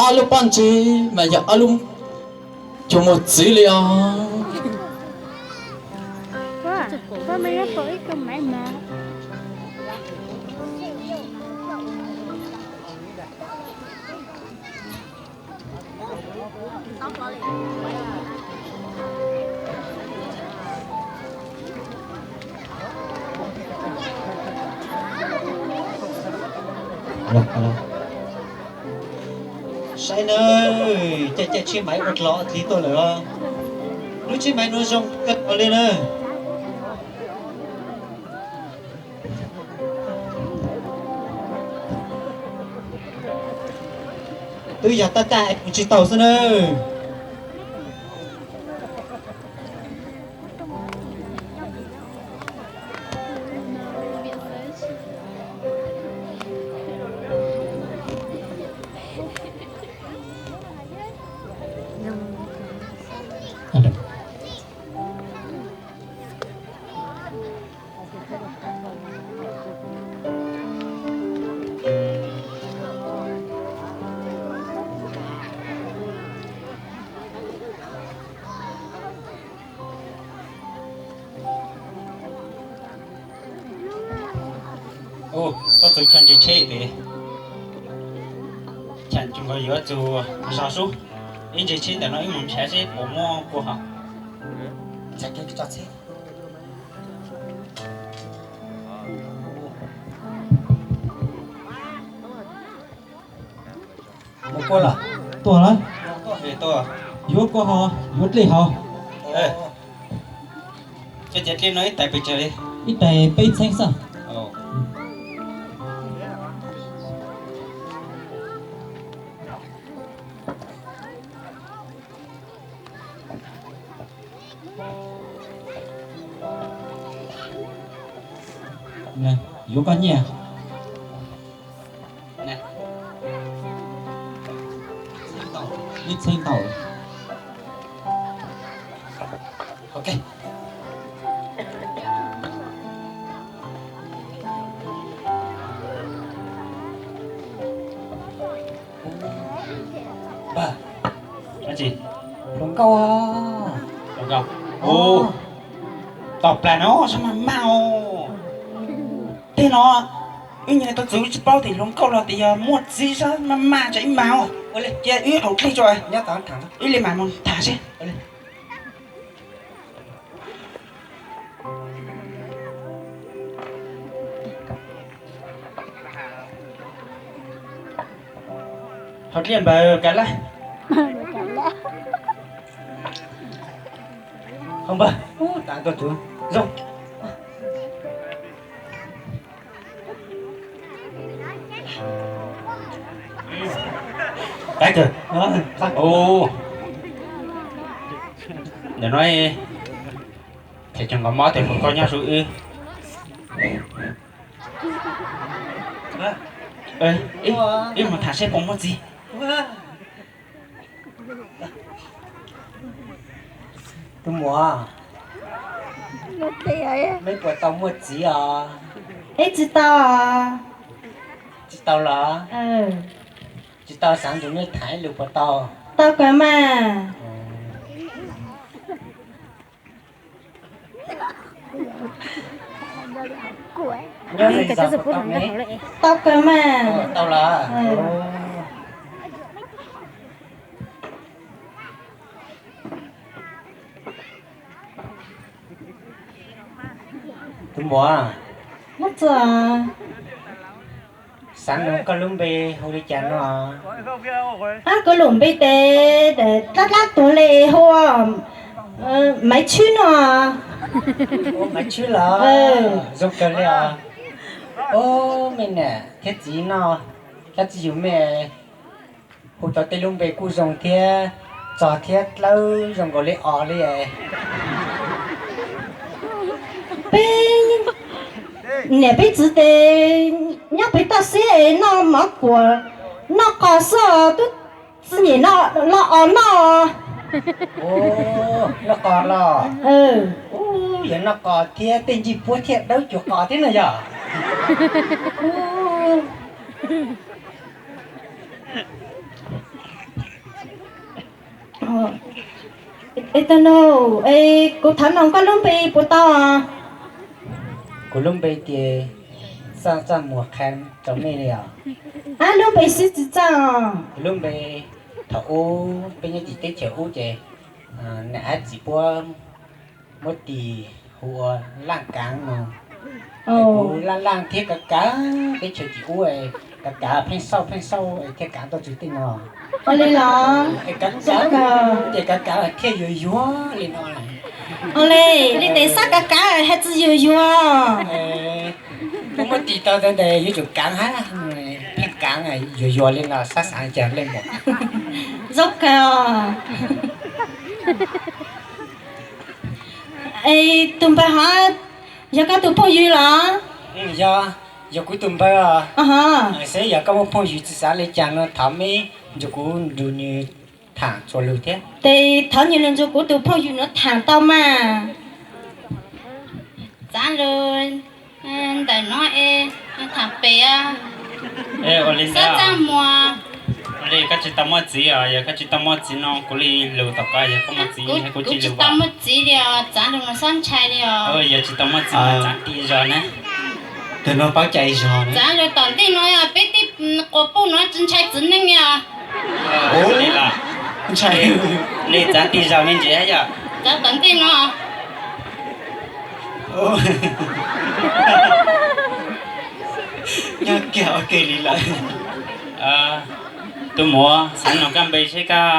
Ob lub pob ntseg mas yog ob lub cua muag txwv li os. Saib nawb, caij caij tsheb maiv ua dlov dlig tuaj lawm os. Lub tsheb maiv nuav zoo kawg nkaus li na. Twb yog tab tag es kuv tsis taus xwb nawb. Tuaj txug chaw ntsis tsheb tes, chaw ntsis nkaus yuav txug zog sub. Ib ntsis tsheb ntawm no wb mus nrhiav seb puas muaj kua hov. Txhais kiag tso txheb. Mus kua los? Tuaj lawm. Yuav kua hov, yuav dlej hov. Cov dlej no ib tais pes tsawg li? Ib tais peb txheeb xwb. Yuav koj nyiaj. Ib txheeb tau. Ok. Hluas nkauj. Hluas nkauj. Tos plas no sab maj maj os. Tej no wb nyias tau txwv tsis paub tias hluas nkauj los tias yog muaj txiv sab maj maj tsam ib mas os. Cia wb haus dlej tso, ib li mam mus tham seb. Haus dlej npawg Kav Laj. Hau npawg, tas tuaj tsuv zoo. Ntawm no phem tseem nkaus mob tias hluas nkauj nyob sub wb. Wb mus tham seb puas muaj txiv. Tus muam, meb puas tau muaj txiv os? Eb, tsis tau. Tsis tau los? Tsis tau xav nrug mej tham ib lus puas tau? Tau kawg mas. Tau kawg mas. Tau los? Tus muam, xav nug koj lub npe hu li cas no? Ab, kuv lub npe tes dlab dlab tuag li hu Maiv Tshwb no. Maiv Tshwb los? Zoo kawg li os. Mej niam thiab txiv no, dab tsi yug mej hu tau tej lub npe kuj zoo thiab, txog thiab dlawb zoo nkaus li os li. Peb niam peb txiv tes nyob pem toj siab es noj mov kuam noj qos xwb, tub txiv nyem no los os noj. Noj qos los? Yog noj qos thiab tej ncej puab thiaj dawb cuag qos thiab na yog. Es tus nus, es kuv thov nug koj lub npe puas tau? Kuv lub npe ces Txaj Txaj Muas Qha rau nej li os. Ab, lub npe xwb tsis txaj os. Kuv lub npe, thaum ub peb nyob tim teb chaws ub ces niam ab txiv puab muab tis hu ua Laj Kaav no. Kuv laj laj thiab kav kav teb chaws tim ub, kav kav pheej xauj pheej xauj thiaj kav tuaj txug tej no. Ua li los? Kav kav ces kav kav thiaj yuag yuag li no. Ua li, li tes xab kav kav hais tsis yuag yuag. Kuv muab tis tau ntawd yuav tsum kav hab, pheej kav yuag yuag li no xab xaav cas leej muam. Zoo kawg os. Es tus npawg hov yog koj tus phooj ywg los? Yog, yog kuv tus npawg os. Xwb yog koj muaj phooj ywg tsis xav li cas no thov meb nrug kuv nrug nws thaam txuas lug thiab. Tes thov nws nrug kuv tus phooj ywg nuav thaam tau mas. Txav lug ntawm no es thaam pem. Ua li Txaj Muas. Ua li koj tsis tau muaj txiv os, yog koj tsis tau muaj txiv no kuv li lug tom koj, yog koj muaj txiv kuv tsis tau muaj txiv li os, txav lug no xob ntshai li os. Yog tsis tau muaj txiv mas txav tig zog na. Tus no paub cai zog. Txav lug tom ntej no peb tej quas puj no tsis ntshai txiv neej li os. Ntshai. Li txav tig zog me ntsis yog. Txav tom ntej no. Nyob kiag ua ke li lawm. Tus muam, xaav nug koj npe seb koj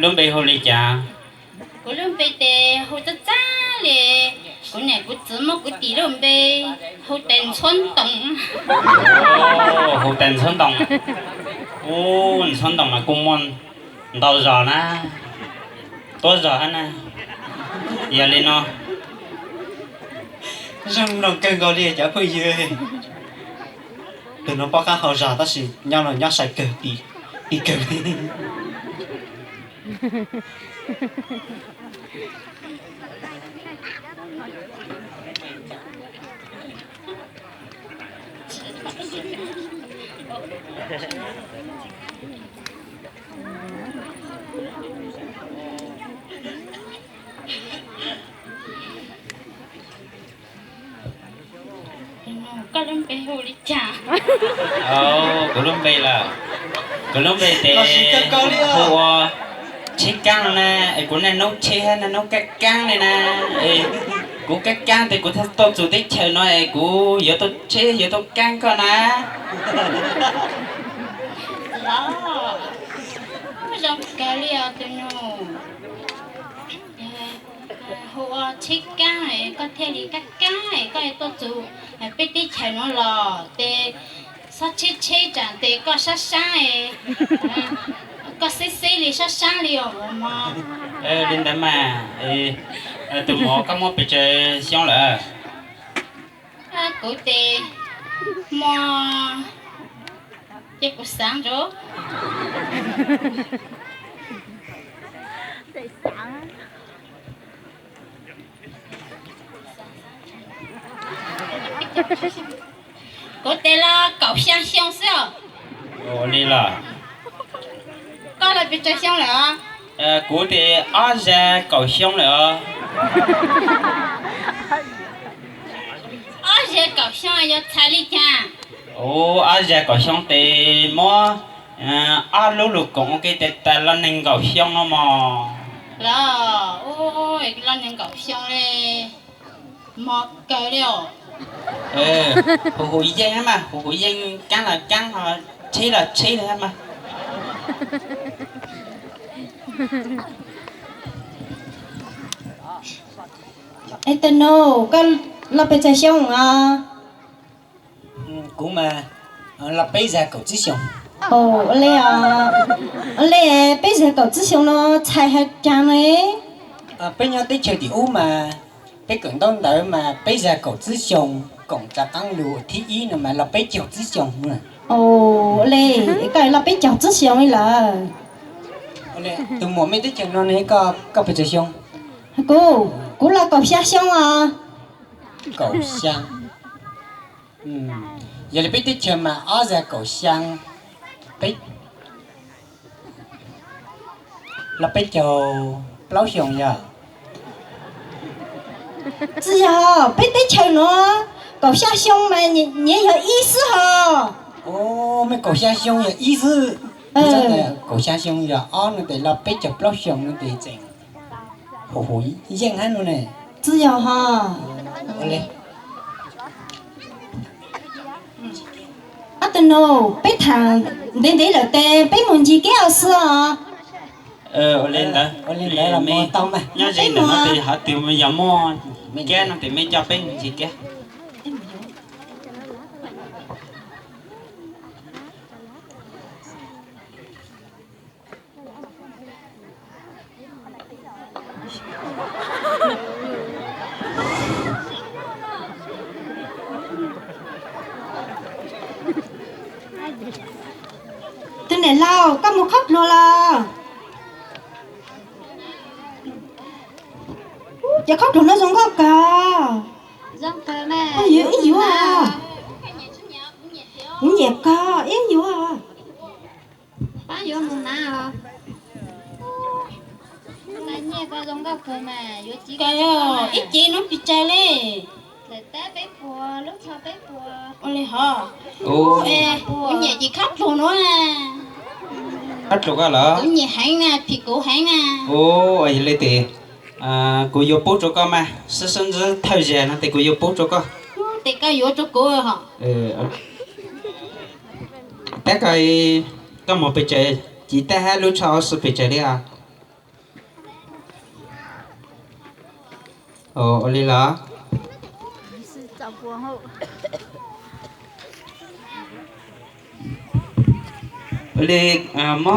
lub npe hu li cas? Kuv lub npe tes hu txaj txaj li, kuv niam kuv txiv muab kuv tis lub npe hu tes Ntxhuab Ntoos. Hu tes Ntxhuab Ntoos. Ub, Ntxhuab Ntoos mas kuj muaj ntau zog na, tuab zog hab na. Yog li no, zoo mloog kawg nkaus li cov phooj ywg. Tus no paub qab hau zog tab sis nyob no nyob sai kawg, ti kawg li. Koj lub npe hu li cas? Kuv lub npe lawm, kuv lub npe tes hu ua Tsheb Kaab no na, es kuv niaj hnub tsheb hab niaj hnub kaab kaab li na, es kuv kaab kaab tes kuv thiaj tuaj txug teb chaws no es kuv yuav tuaj tsheb yuav tuaj kaab koj na. Los, zoo kawg li os tus nus. Hu ua Tsheb Kaab, koj thiaj li kaab kaab, koj tuaj txug peb teb chaws nuav los tes xob tsheb tsheb tsam tes koj sab sab, koj xeb xeb li sab sab li os mog. Li ntawd mas, tus muam koj muaj pes tsawg xyoo lawm? Kuv tes muaj, ces kuv xaav ntsoov, kuv tes los kaum xyaa xyoo xwb os. Ua li los? Koj los pes tsawg xyoo lawm? Kuv tes ob xyaa kaum xyoo lawm os. Ob xyaa kaum xyoo yuav txhais li cas? Ua, ob xyaa kaum xyoo tes muab ob lub lug koom ua ke tes tas los nees nkaum xyoo no mog. Los, ua, los nees nkaum xyoo li, mog kawg li os. Huv huv yeej mas, huv huv yeej, kaab los kaab ho tsheb los tsheb li mas. Es tus nus, koj los pes tsawg xyoo os? Kuv mas los peb xyaa kaum tsib xyoo. Ua li, ua li peb xyaa kaum tsib xyoo no txhais has caag ne? Peb nyob teb chaws tim ub mas peb kawm ntaub ntawv mas peb xyaa kaum tsib xyoo, koom rov qaab lug thib ib no mas los peb caug tsib xyoo. Ua li, koj los peb caug tsib xyoo li lawm. Tus muam mej teb chaws no ne, koj pes tsawg xyoo? Kuv, kuv los kaum xyaa xyoo os. Kaum xyaa. Yog li peb teb chaws mas ob xyaa kaum xyaa, peb los peb caug plaub xyoos yog? Tsis yog, peb teb chaws nuav kaum xya xyoo mas nyiav yog ib xwb hos. Mej kaum xya xyoo yog ib xwb. Kaum xya xyoo yog ob no tes los peb caug plaub xyoos no tes tseem huv huv yeej hab no ne. Tsis yog hos. Ob tug nus, peb tham ntev ntev lawm tes peb mus ncig keb ua si os. Ua li ntawd, nyob ze ntawm no tes hov twg yog muaj keb no tes mej coj peb mus ncig keb. Tus niam laus, koj mus khaub dluag los? Cov khaub dluag no zoo nkauj kawg. Koj yuav ib yuav? Kuv nyiam kawg, ib yuav? Pab yuav mus hnav os. Ib ce no pes tsawg li? Ua li hov. Kuv nyiam ces khaub dluag nuav. Khaub dluag koj los? Kuv nyiam heev na, phim kuv heev na. Yog li tes kuv yuav pub rua koj mas, sib sib ntsib thawj zaug no tes kuv yuav pub rua koj. Tes koj yuav rua kuv hos. Tab koj, koj mus pes tsawg, ci tab hab lub tsho ua si pes tsawg li os? Ua li los? Ua li, mob